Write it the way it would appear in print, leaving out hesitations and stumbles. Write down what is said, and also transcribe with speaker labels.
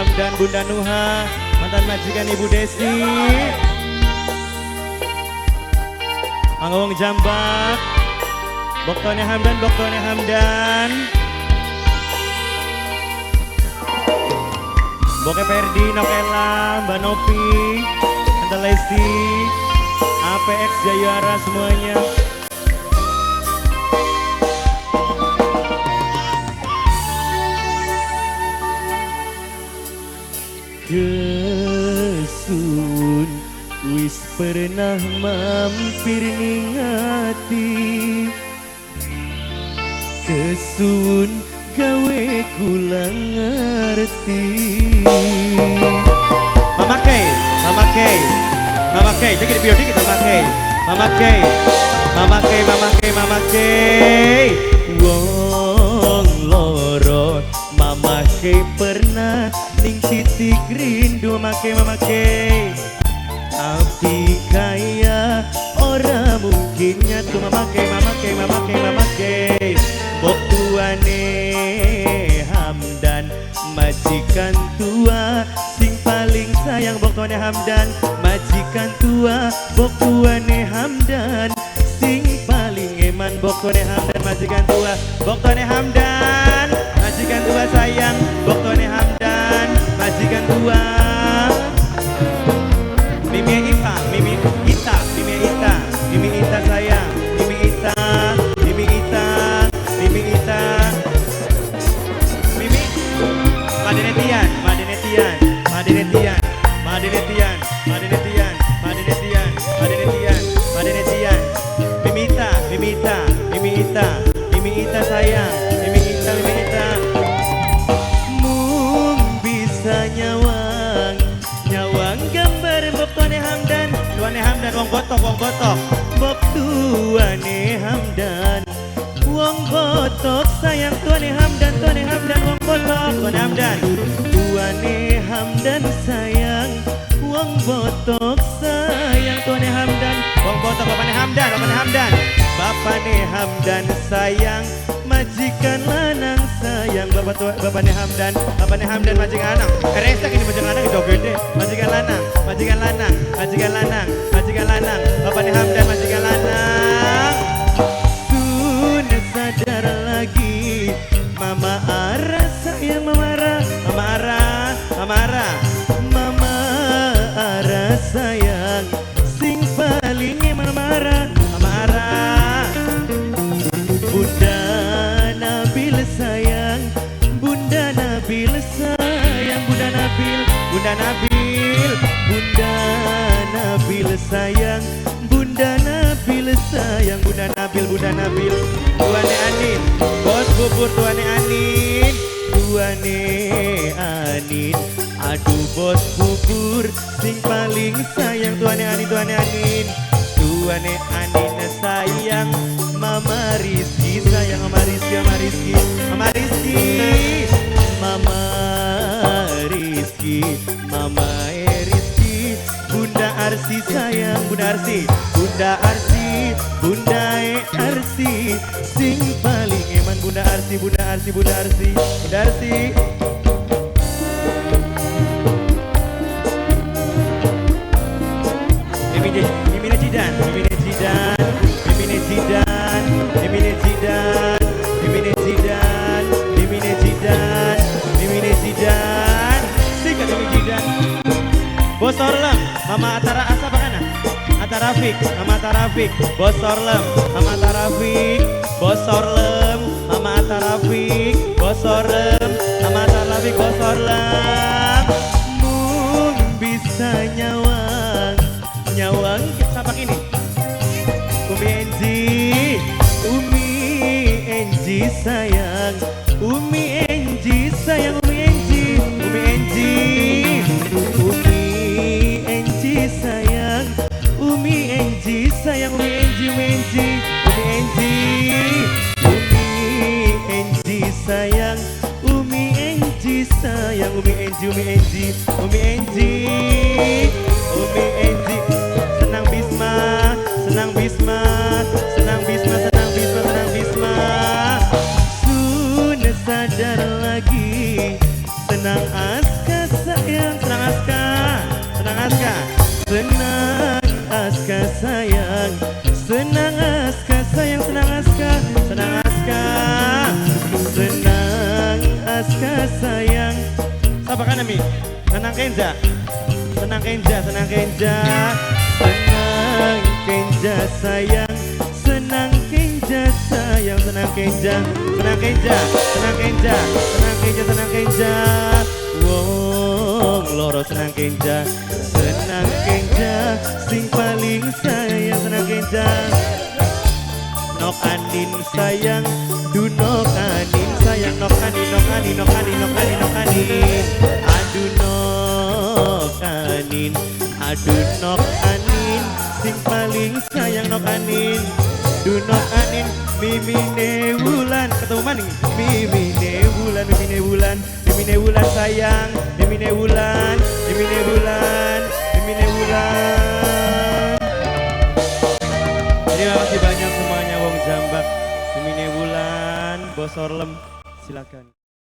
Speaker 1: Hamdan, Bunda Nuha, mantan majikan Ibu Desi. Mangga wong Jambak, Boktone Hamdan, Boktone Hamdan. Boke Perdi, Nokela, Mbak Nopi, Tante Lesi, APX Jayara semuanya. Kesun wis pernah mampir ning ati, kesun gawe kula ngerti. Mama K, Mama K, Mama K, jadi dikit dikit Mama K, Mama K, Mama K, Mama K, Mama K. Wong loro Mama K pernah ning titik rindu. Mama K, Mama K, tapi kaya ora mungkin nyatu. Mama K, Mama K, Mama K, Mama K. Mbok tuane Hamdan, majikan tua sing paling sayang. Mbok tuane Hamdan, majikan tua. Mbok tuane Hamdan sing paling eman. Mbok tuane Hamdan, majikan tua. Mbok tuane Hamdan, majikan tua sayang. Mbok tuane Hamdan, majikan tua. Mimi Ipa, Mimi Ita, Mimi Ita, Mimi Ita sayang, Mimi Ita, Mimi Ita, Mimi Ita, Mimi Madenetian, Madenetian, Madenetian, Madenetian, Madenetian, Madenetian, Madenetian, Madenetian, Mimi Ita, Mimi Ita, Mimi Ita, Mimi Ita sayang, Mimi Ita, Mimi Ita. Mung bisa nyawang, nyawang gambar mbok tuane Hamdan, tuane Hamdan wong botok, wong botok, mbok tuane Hamdan, wong botok sayang. Tuane Hamdan, tuane Hamdan wong botok, tuane Hamdan, tuane Hamdan sayang, wong botok sayang. Tuane Hamdan, wong botok, bapane Hamdan, bapane Hamdan, bapane Hamdan sayang, majikan lanang sayang. Bapak tua, bapane Hamdan, bapane Hamdan majikan lanang. Resek ini majikan lanang jauh gede. Majikan lanang, majikan lanang, majikan lanang, majikan lanang, bapane Hamdan majikan lanang. Sudah sadar lagi Mama Ara sayang, Mama Ara, Mama Ara, Mama Ara, Mama Ara sayang, sing paling Mama Ara, Mama Ara. Bunda Nabil sayang, Bunda Nabil sayang, Bunda Nabil, Bunda Nabil, Bunda Nabil sayang, Bunda Nabil sayang, Bunda Nabil, Bunda Nabil. Tuane Anin, bos bubur tuane Anin, tuane Anin. Aduh bos bubur sing paling sayang. Tuane Anin, tuane Anin, tuane Anin sayang. Mama Rizky sayang, Mama Rizky, Mama Rizky, Mama Rizky, Mama Rizky, Mama Rizky. Bunda Arsi sayang, Bunda Arsi, Bunda Arsi, Bunda Arsi sing paling eman. Bunda Arsi, Bunda Arsi, Bunda Arsi, Bunda Arsi. Mimi Jidan, Mimi Jidan, Mimi Jidan, Mimi Jidan, Mimi Jidan, Mimi Jidan, Mimi Jidan. Sikat Mimi Jidan. Bos Orlem, Mama Atara Asa apa kana? Atarafik, Mama Atarafik, Bos Orlem, Mama Atarafik, Bos Orlem, Mama Atarafik, Bos Orlem, Mama Atarafik, Bos Orlem. Mung bisa nyawang, nyawang siapa ini? Umi Enji, Umi Enji sayang, Umi Enji sayang, Umi Enji, Umi Enji, Umi Enji sayang, Umi Enji sayang, Umi Enji, Umi Enji, Umi Enji, Umi Enji sayang, Umi Enji sayang, Umi Enji, Umi Enji, Umi Enji, Umi Enji. Senang Bisma, senang Bisma, senang Bisma, senang Bisma, senang Bisma. Sudah sadar lagi, senang Aska. Senang Aska sayang, senang Aska sayang, senang Aska, senang Aska, senang Aska sayang. Siapa kan Mi? Senang Kenza, senang Kenza, senang Kenza, senang Kenza sayang, senang Kenza sayang, senang Kenza, senang Kenza, senang Kenza, senang Kenza, senang Kenza. Wong loro senang Kenza, senang Kenza, sing paling sayang senang Kenza. Nok Anin sayang, du Nok Anin sayang, Nok Anin, Nok Anin, Nok Anin, Nok Anin, Nok Anin. Aduh Nok Anin, aduh Nok Anin, sing paling sayang Nok Anin. Du Nok Anin, mimine wulan, ketemu maning. Mimine wulan, mimine wulan, mimine wulan sayang, mimine wulan, mimine wulan, mimine wulan. Terima kasih banyak semuanya Wong Jambak, mimine wulan, Bosorlem, silakan.